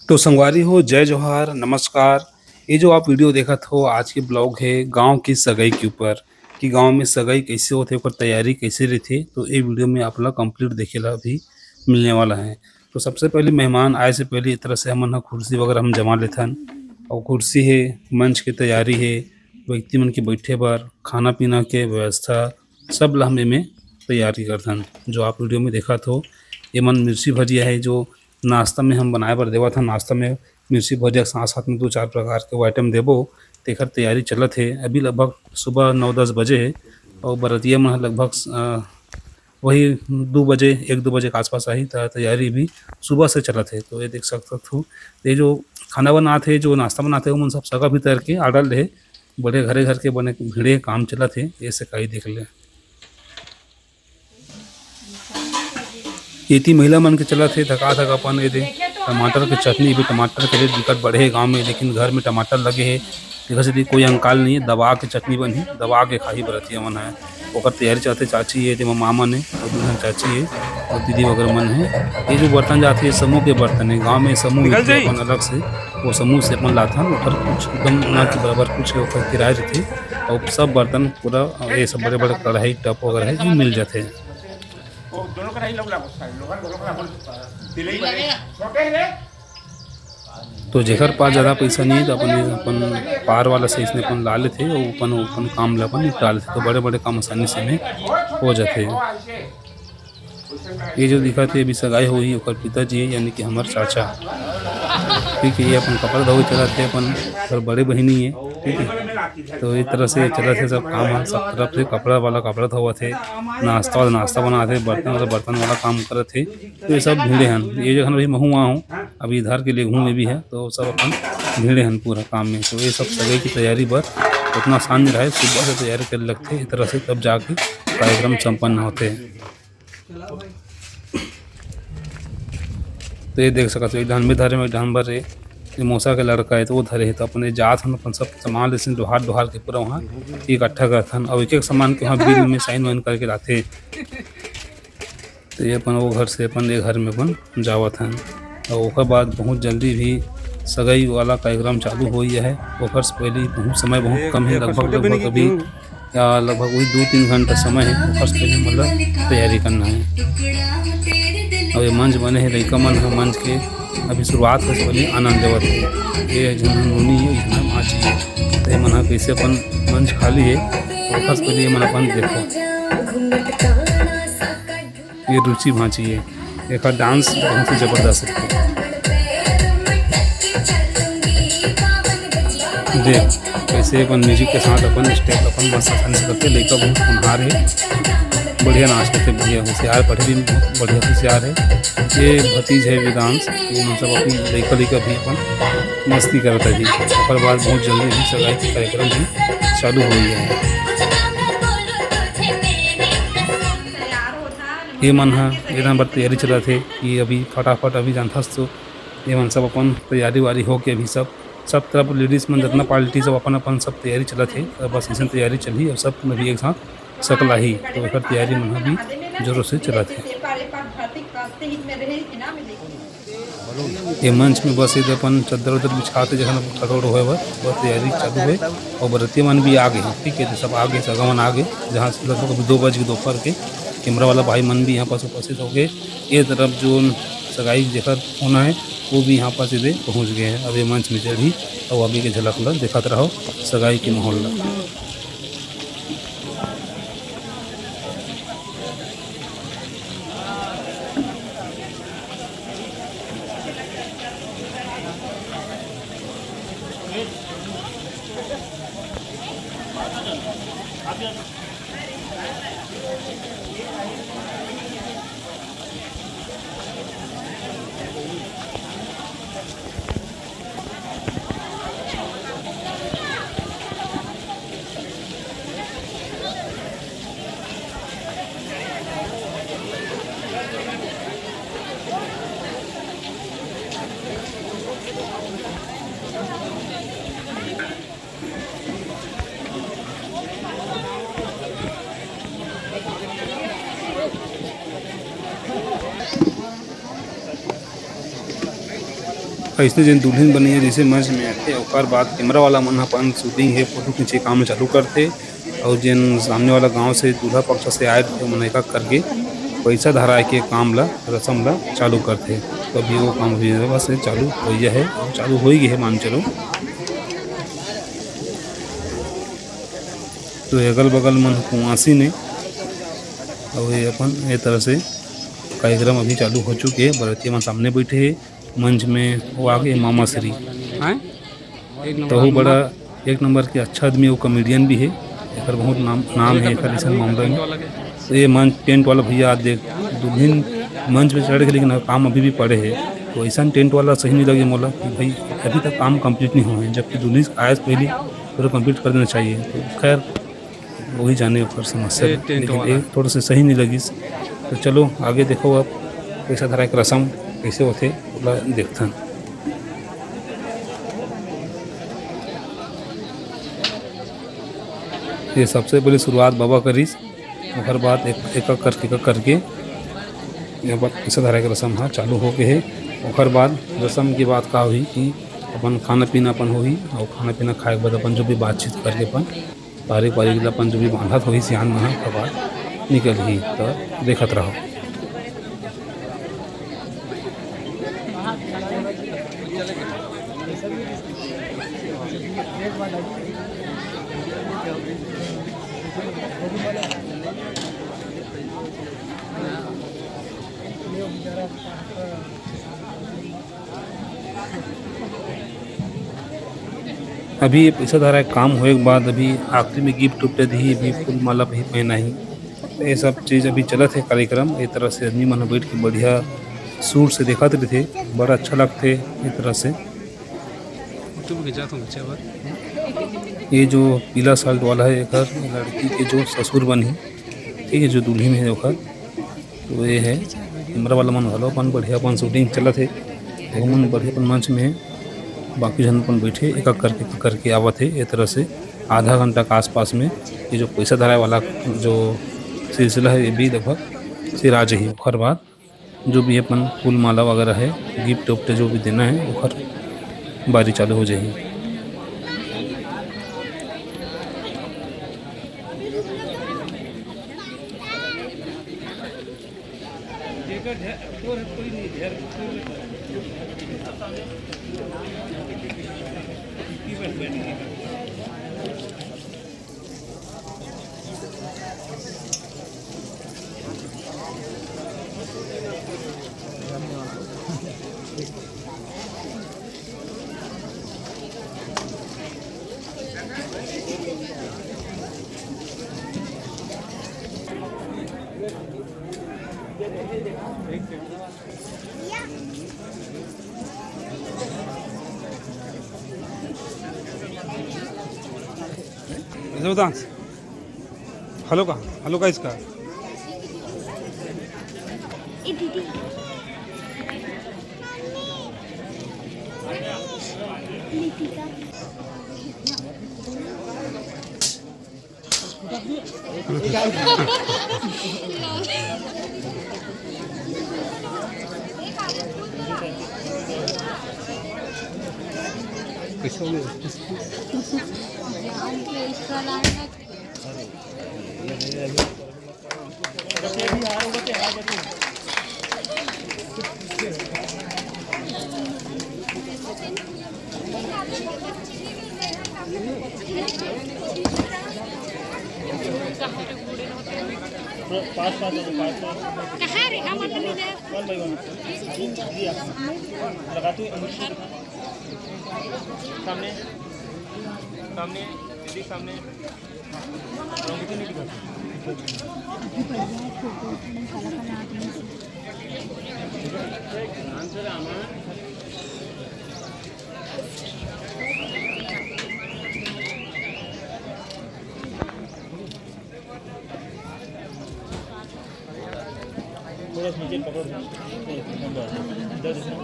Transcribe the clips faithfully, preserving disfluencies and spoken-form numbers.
तो संगवारी हो, जय जोहार, नमस्कार। ये जो आप वीडियो देखत हो, आज के ब्लॉग है गांव की सगाई के ऊपर, कि गांव में सगाई कैसे होथे, ओकर तैयारी कैसे रहथे, तो ये वीडियो में आप ला कंप्लीट देखे ला भी मिलने वाला है। तो सबसे पहले मेहमान आए से पहले इस तरह से हमन ह कुर्सी वगैरह हम जमा लेथन, और कुर्सी है, मंच के तैयारी है, व्यक्ति मन के बैठे बर, खाना पीना के व्यवस्था, सब ला हम एमे तैयारी करथन। जो आप वीडियो में देखत हो, एमन मिर्ची भजिया है, जो नाश्ता में हम बनाए बर देवत हन। नाश्ता में मिर्ची भजिया के साथ साथ में दो चार प्रकार के आइटम देबो, तेखर तैयारी चलत हे। अभी लगभग सुबह नौ दस बजे हे और बरतिया मन ह लगभग, अ, वही दो बजे, एक दो बजे के आसपास आही, त तैयारी भी सुबह से चलत हे। तो ये देख सकत हो, ये जो खाना बनात हे, जो नाश्ता बनात हे, ओमन सब सगा भी तरह के ऑर्डर ले, बड़े घरे घर के बने भीड़े काम चलत हे। ये सगाई देख ले। एती महिला मन के चलत हे धका धक अपन एदे टमाटर के चटनी। भी टमाटर के रेट बिकट बढ़े हे गाँव में, लेकिन घर में टमाटर लगे हे, तेकर सेती कोई अंकाल नहीं है, दबा के चटनी बनही, दबा के खाही बरतिया मन है। ओकर तैयारी चलत हे। चाची हे, तेमा मामा ने और दू झन चाची हे और दीदी वगैरह मन है। ये जो बर्तन जाते हैं, समूह के बर्तन है, गाँव में समूह निकल मिलथे जाई। अपन अलग से, वो समूह से अपन लाथन। ओकर कुछ एकदम ना के बराबर कुछ ओकर किराया रहथे। और सब बर्तन पूरा, ये सब बड़े बड़े कढ़ाई टप वगैरह है, ये मिल जाते हैं। तो जेकर पास ज़्यादा पैसा नहीं है, तो अपन अपन पार वाला से इसने अपन ला लेथे और अपन अपन काम ला अपन निपटा लेथे, तो बड़े बड़े काम आसानी से में हो जाते हैं। ये जो दिखत हे, अभी सगाई होही, ओकर पिताजी हे, यानी कि हमर चाचा, ठीक है। ये अपन कपड़ा धोवे चलत हे, अपन ओकर बड़े बहिनी है, ठीक है। तो ये तरह से चलत हे सब काम ह, सब तरफ से कपड़ा वाला कपड़ा धोवत हे, नाश्ता वाला नाश्ता बनात हे, बर्तन वाला बर्तन वाला काम करत हे। तो ये सब भीड़े हन। ये जगह अभी महू आ हूँ, अभी इधर के लिए घूमे भी है, तो सब अपन भीड़े हन पूरा काम में। तो ये सब सगाई की तैयारी बर उतना आसान नहीं रहे, सुबह से तैयारी करे लगथे, इस तरह से तब जाके कार्यक्रम संपन्न होते हैं। तो ये देख सकत हो, एक डाहन में धरे में, एक डाहन बर रे, ये मौसा के लड़का है, तो वो धरे है, तो अपने जात हन, अपन सब सामान लेसन, डोहार डोहार के पूरा वहाँ इकट्ठा करत हन, और एक एक सामान के वहाँ बिल में साइन वाइन करके लाथे। तो ये अपन वो घर से अपन ये घर में अपन जावत हन, और ओकर बाद बहुत जल्दी भी सगाई वाला कार्यक्रम चालू हो गया है। ओकर से पहले बहुत समय बहुत कम है, लगभग लगभग अभी या लगभग वही दो तीन घंटा समय है, ओकर से पहले मतलब तैयारी करना है। अब ये मंच बने है, लइका मन ह मंच के अभी शुरुआत हो, पहले आनंद लेवत है। ये झन नोनी है, ये झन भांची है, तो ये मन ह कैसे अपन मंच खाली है, ओकर से पहले ये मन अपन देखो। ये रुचि भांची है, एकर डांस बहुत ही जबरदस्त है। देख, कैसे अपन म्यूजिक के साथ अपन स्टेप अपन मस्त आसानी से करते, लइका बहुत होनहार है, बढ़िया नाच करते, बढ़िया होशियार, पढ़े भी बहुत बढ़िया होशियार है। ये भतीज है वेदांश, ये मतलब अपनी लइका लइका भी अपन मस्ती करता है। ओकर बाद बहुत जल्दी भी सगाई के कार्यक्रम भी चालू हो गया है। ये मन ह, ये नंबर तैयारी चलत हे कि अभी फटाफट अभी जानथस तो ये मन सब अपन तैयारी वारी होके अभी सब, सब तरफ लेडीज मन जितना पार्टी सब अपन अपन सब तैयारी चलत हे। अब बस ऐसन तैयारी चलही और सब अभी एक साथ सकलाही, तो एकर तैयारी मन ह भी जोरों से चलत हे। ये मंच में बस ये अपन चद्दर उद्दर बिछात हे, जखन खड़ोड़ होए बर बस तैयारी चालू हे। और बरतिया मन भी आ गए हैं, ठीक है, तो सब आ गए, सगा मन आ गए, जहाँ से लगभग अभी दो बज के दोपहर के। कैमरा वाला भाई मन भी यहाँ पास उपस्थित हो गए। ये तरफ जो सगाई जेकर होना है, वो भी यहाँ पास सीधे पहुँच गए हैं। अब ये मंच में चढ़ी और आगे के झलक ला दिखाते रहो सगाई के माहौल ला। अइसने जेन दुल्हिन बनइया जइसे मंच में आथे, ओकर बाद कैमरा वाला मन ह अपन शूटिंग हे, फोटो खींचे काम चालू करथे, अउ जेन सामने वाला गांव से दूल्हा पक्ष से आए रहिथे, ओमन एक-एक करके पइसा धराए के काम ला, रसम ला चालू करथे। तो अभी वो काम अभी बस चालू होइया हे, अउ चालू हो ही गे हे, मान चलो। तो ये अगल-बगल मन कुंवासिन हे, अउ ये अपन ये तरह से कार्यक्रम अभी चालू हो चुके हे। बरतिया मन सामने बइठे हे, मंच में वो आगे मामा श्री। हैं? एक नंबर तहु आदमी। बड़ा एक नंबर के अच्छा आदमी, वो कॉमेडियन भी हे। एकर बहुत नाम, नाम हे एकर अइसन मामला में। तो ये मंच टेंट वाला भैया, आज देख, दुल्हिन मंच पे चढ़ के, लेकिन काम अभी भी पड़े हे। तो अइसन टेंट वाला सही नहीं लगे मोला कि भाई, अभी तक काम कंप्लीट नहीं हुआ है, जबकि दुल्हिन आए से पहले पूरा कंप्लीट कर देना चाहिए। तो खैर, वही जाने ओकर समस्या, ये टेंट लेकिन वाला। ये थोड़ा सा सही नहीं लगिस। तो चलो आगे देखो, अब पइसा धराए के रसम कइसे होथे, ओला देखथन। ये सबसे पहले शुरुआत बाबा करिस, ओकर बाद एक, एक, एक करके, एक, एक करके यहाँ पर पइसा धराए के रसम ह चालू हो गए हे। ओकर बाद रसम के बाद का होही कि अपन खाना पीना अपन होही, और खाना पीना खाए के बाद अपन जो भी बातचीत करके अपन पारिवारिक ला अपन जो भी बांधत होही सियान मन ह, ओकर बाद निकलही। तो देखत रहो। अभी ये पइसा धराए काम होए के बाद अभी आखिरी में गिफ्ट उफ्ट दिही, अभी फूल माला भी पहनाही। ये सब चीज़ अभी चलत हे कार्यक्रम। ये तरह से आदमी मन बैठ के बढ़िया सुर से देखत रहिथे, बड़ा अच्छा लगथे ये तरह से। तुम के जात हो बच्चा बार। ये जो पीला शर्ट वाला है, एकर लड़की के जो ससुर बनही, ठीक है, जो दुल्हन है ओकर, तो ये है कैमरा वाला मन घलो अपन बढ़िया अपन शूटिंग चलत हे, तो मन बढ़िया अपन मंच में हे, बाकी झन अपन बैठे एक एक करके, एक एक करके आवत हे। ये तरह से आधा घंटा के आसपास में ये जो पैसा धराए वाला जो सिलसिला है, ये भी लगभग सिरा जही। ओकर बाद जो भी अपन फूल माला वगैरह है, गिफ्ट उफ्ट जो भी देना है, ओकर बारी चालू हो जाही। ऐसे बता। हेलो का, हेलो का इसका। ए दीदी। दीदी का। कहाँ रे? हम अपन ले जाए। One by one। जी, आप लगा तू। सामने, सामने, दीदी सामने। थोड़ा सा नीचे पकड़ो। इधर देखना।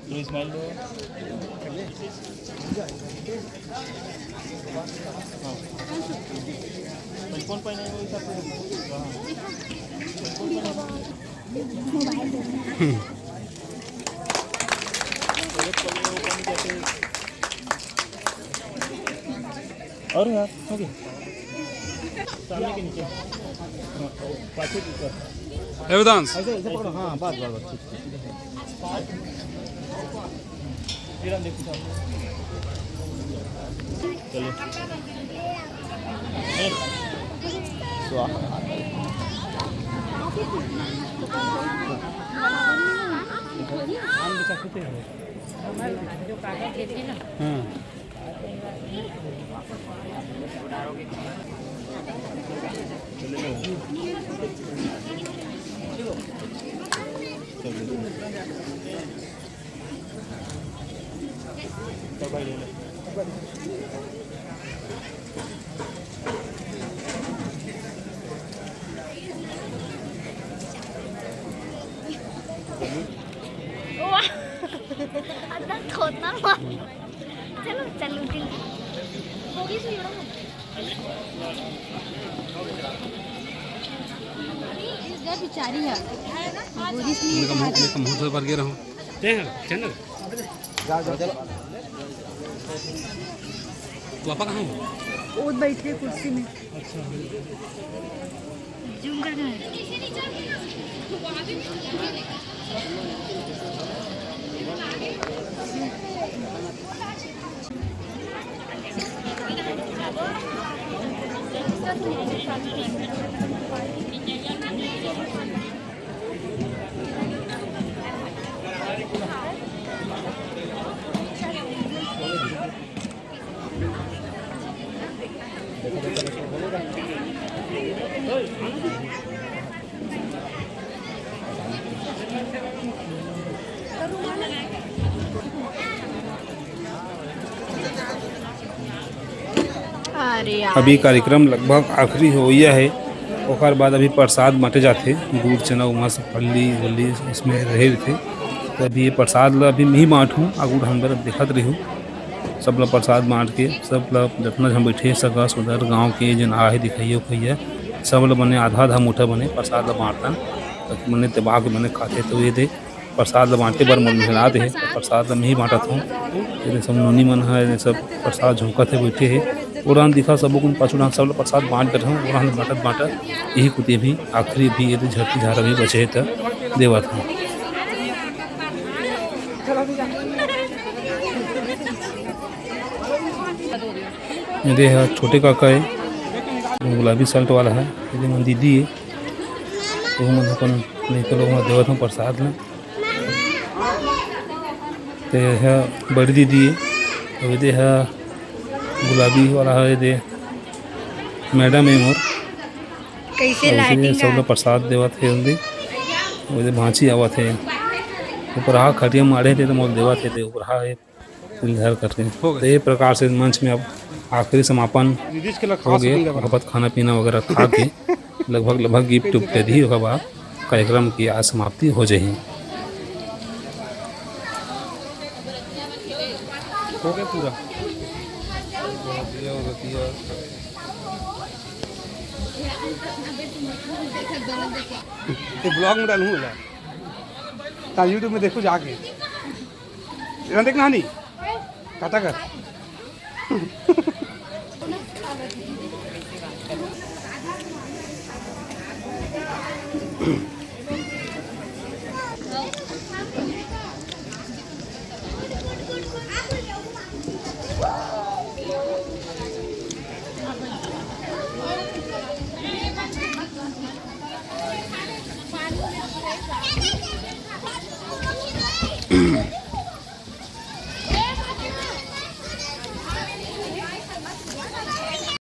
थोड़ी smile दो। हाँ। पचपन पॉइंट नहीं, वो हिसाब से। हाँ। और यार, ओके। सामने के नीचे। हाँ, पाछे के ऊपर। ए वेदांश। ऐसे, ऐसे पकड़ो। हाँ, बस, बस, बस, ठीक, ठीक। किरण देखो सामने। चलो। स्वाहा। हाँ। वाह। अंदर खोदना मत। चलो, चलो, ठीक। हो गई सुई उड़ा। ये बेचारी है। बोरिस नहीं उनका मुंह, उनका मुंह धोए बर गे रहूं। ते हैं, चंदन? पापा कहाँ हो? वो बैठे कुर्सी में। अच्छा। जूम करके नहीं। अरे यार। अभी कार्यक्रम लगभग आखिरी होइया हे, ओकर बाद अभी प्रसाद बांटे जाथे, गुड़, चना, उमा सब फल्ली वल्ली इसमें रहे रहिथे। तो अभी ये प्रसाद ला अभी मैं ही बांटहूँ, आगू हम बर देखत रहिहू। सब ला प्रसाद बांट के, सब ला जतना झन बैठे, सगा सोदर, गांव के जेन आहे दिखइया उखइया, सब ला बने आधा आधा मुठा बने प्रसाद ला बांटथन, ताकि बने तेबा के बने खाथे। तो ये दे प्रसाद ला बांटे बर मोर मेहरात हे, तो प्रसाद ला मैं ही बांटत हूँ। ये दे सब नोनी मन ह, ये दे सब प्रसाद झोंकत हे, बैठे हे। ओ डाहन दिखा सबो कुन पाछू डाहन सब ला प्रसाद बांट डरे हूँ, ओ डाहन बांटत बांटत यही कुती भी आखिरी भी ये दे झरती झारा भी बचे हे त देवत हूँ। ये दे ह छोटे काका हे, गुलाबी शर्ट वाला हे। ये दे मन दीदी हे, वो मन अपन लइका लोग मन देवत हूँ प्रसाद ला। ते ह बड़ी दीदी हे, अउ ये दे ह गुलाबी वाला हे, ये दे मैडम हे मोर। कैसे अउ इसीलिए lighting सब का? लोग प्रसाद देवत हे जल्दी। वो दे भांची आवत हे, ऊपर हा खटिया माढ़े हे, ते मोर देवत हे, ते ऊपर हा हे। सिलधर करके। हो गए। तो ये प्रकार से मंच में अब आखिरी समापन हो गए। ओकर बाद खाना पीना वगैरह खा के लगभग, लगभग गिफ्ट उफ्ट दे दी, ओकर बाद कार्यक्रम की आज समाप्ति हो जाही। हो गया पूरा। ये ब्लॉग में डालूंगा, ता YouTube में देखो जाके। एला देख नानी, टाटा कर।